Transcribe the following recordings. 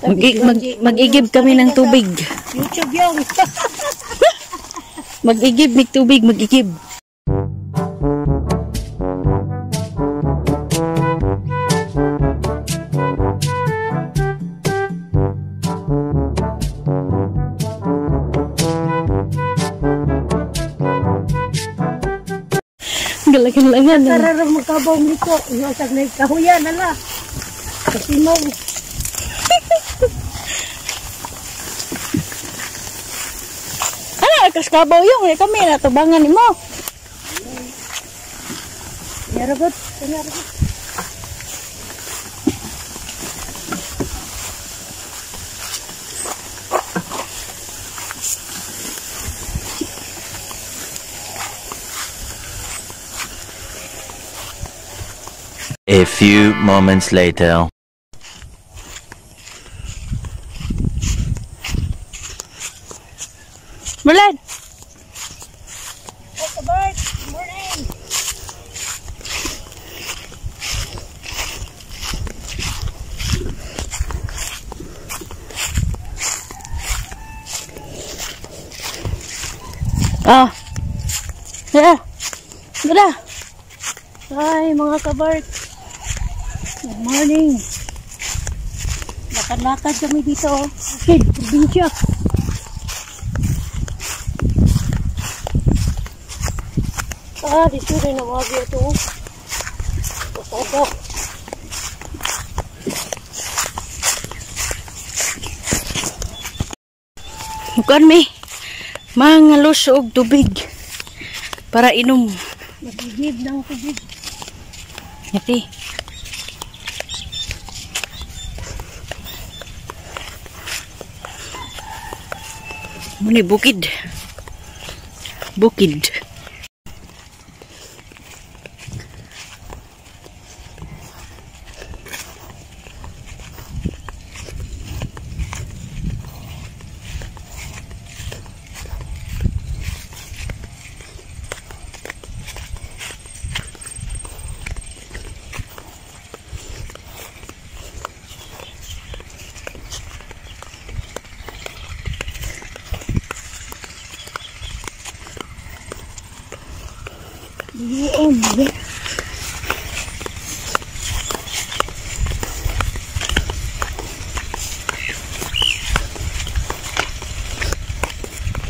Mag-igib kami ng tubig. YouTube yung. Mag-igib mig tubig, mag-igib. Galagan-langan. Tara magkabaw nito. Yung sa kahuyan, ala. Kasi mo. Ala, kaskabaw yung. Eh, kami natubangan ni mo. Yaragot. Yaragot. A few moments later. Mulan! Hey, Bert. Good morning. Ah. Yeah. Gada. Hi, mga kabart. Good morning. Lakad-lakad kami dito. Oh. Okay, probinsya. Ah, dito rin ang wagi ito. Pasada. Mukan mi. Mangalos og tubig para inom. Magigib ng tubig. Ngiti. Muni bukid. Bukid.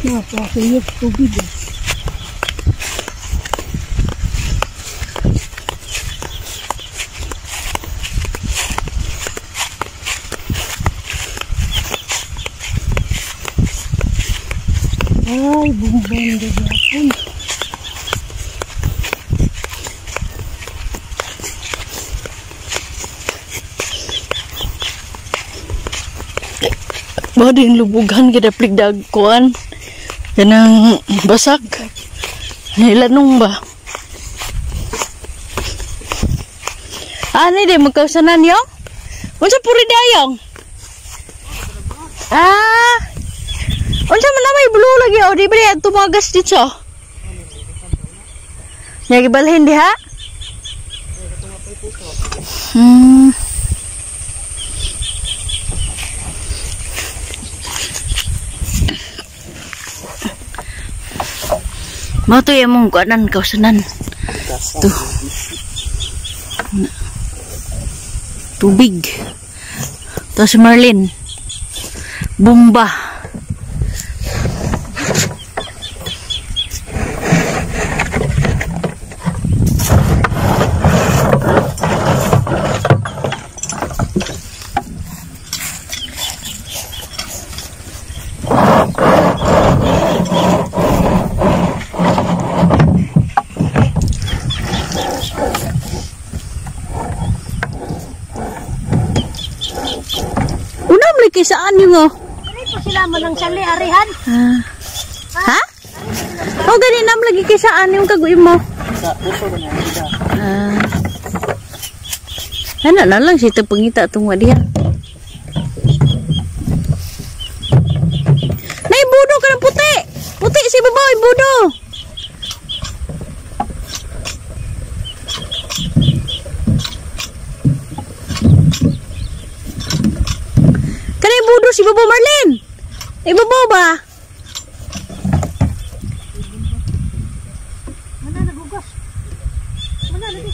Napakayot tubig. Ay, bumbong na yapon. Ba din lubugan gidaplig dagkuan. Kanang basak. Nilanong ba? Ani di magkausanan yung? Unsa puri dayong? Ah. Unsa man na may blue lagi o di ba di tumagas dito? Nya gibalhin diha? Mao to imong kuanan kausanan. To. Tubig. To si Marlene. Bomba. Saan yung oh? Ano po sila manang sali, arihan? Ha? Oh, gani nam lagi kay saan yung kaguim mo? Sa puso ba niya? Ah. Ano na lang siya pangita itong wadiya. Naibudo ka ng puti! Puti si babaw, ibudo! Si Bobo Marlene. Ibabaw ba? Mana nagugas? Mana lagi?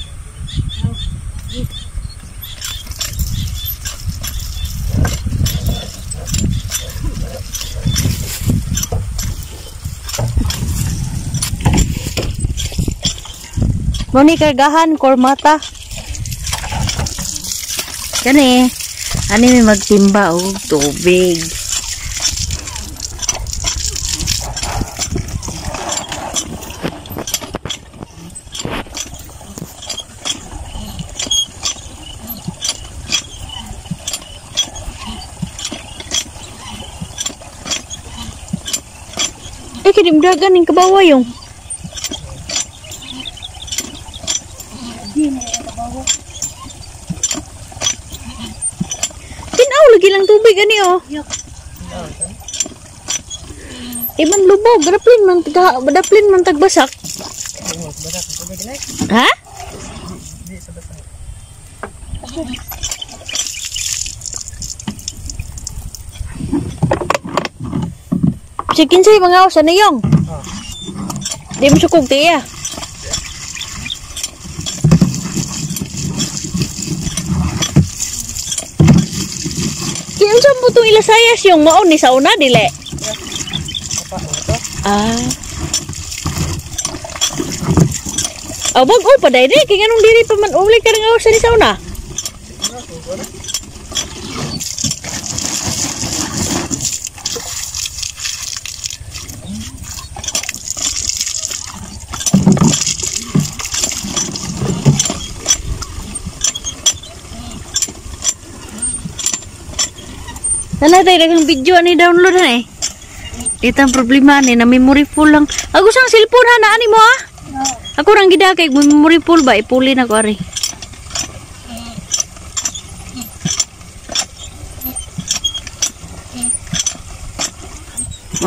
Mo ni kargahan kormata. Kani, ani may magtimba og tubig. Ay, kinimdagan ning kabawa yung. Tinaw lagi lang tubig ani oh. Iman lubog, daplin man daplin man tagbasak. Ha? Si kinsay mga usa na yong. Di mo sukog tiya. Kinsa mo itong ilasayas yung maon ni sa una, dili? Ah. Oh, bag-o pa dahil eh. Kaya nung dili pa man uli ka rin sa ni sa una. Nala tayo daghang video ani download na eh. Dito ang problema ni na memory full lang. Ako sang cellphone ha na ani mo ha. Ako rang gida kay memory full ba ipuli na ko ari.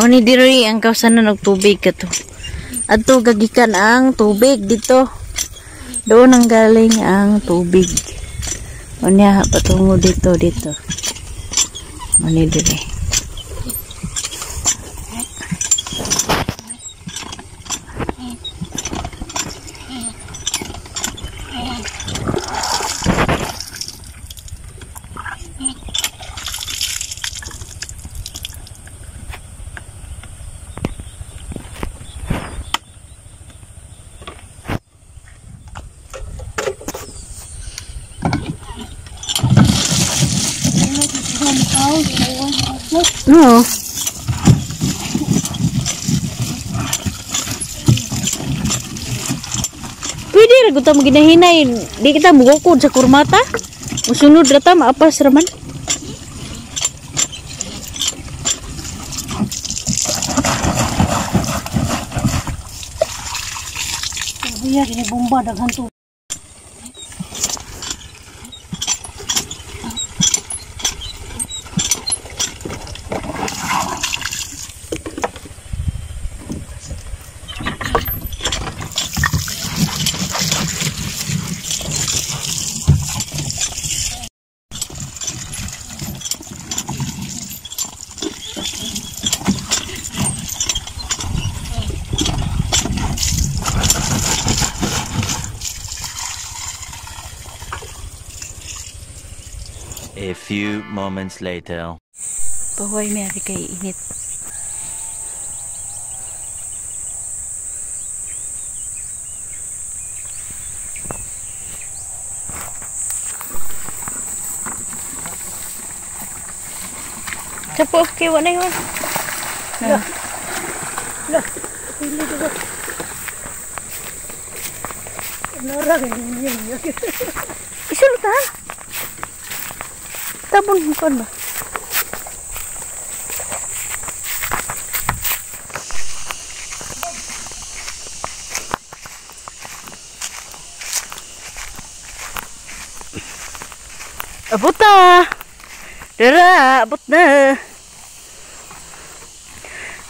Mo ni diri ang kausanan og tubig kato. Adto gagikan ang tubig dito. Doon ang galing ang tubig. Unya patungo dito dito. Mani diri. No. Pwede ra gud ta maginahinay, di kita mugukod sa kurmata. Musunod ra ta maapas ra man. Iya, gini bomba daghan tubig. A few moments later. Pahuway may ari kay init. Sapo, okay, wala yun. Lah. Lah, pili ko. Nara ganyan. Isulot ha? Tabon kon ba? Abot na. Dara, abot na.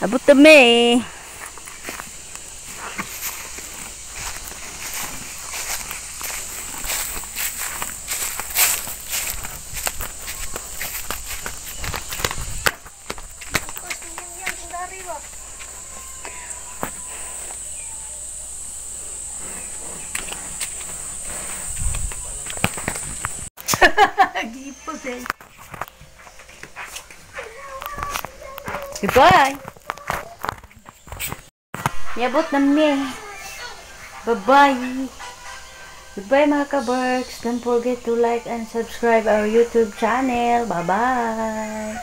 Abot na may. Jose. Goodbye. Niabot na mi. Bye-bye. Goodbye, mga kabarks. Don't forget to like and subscribe our YouTube channel. Bye-bye.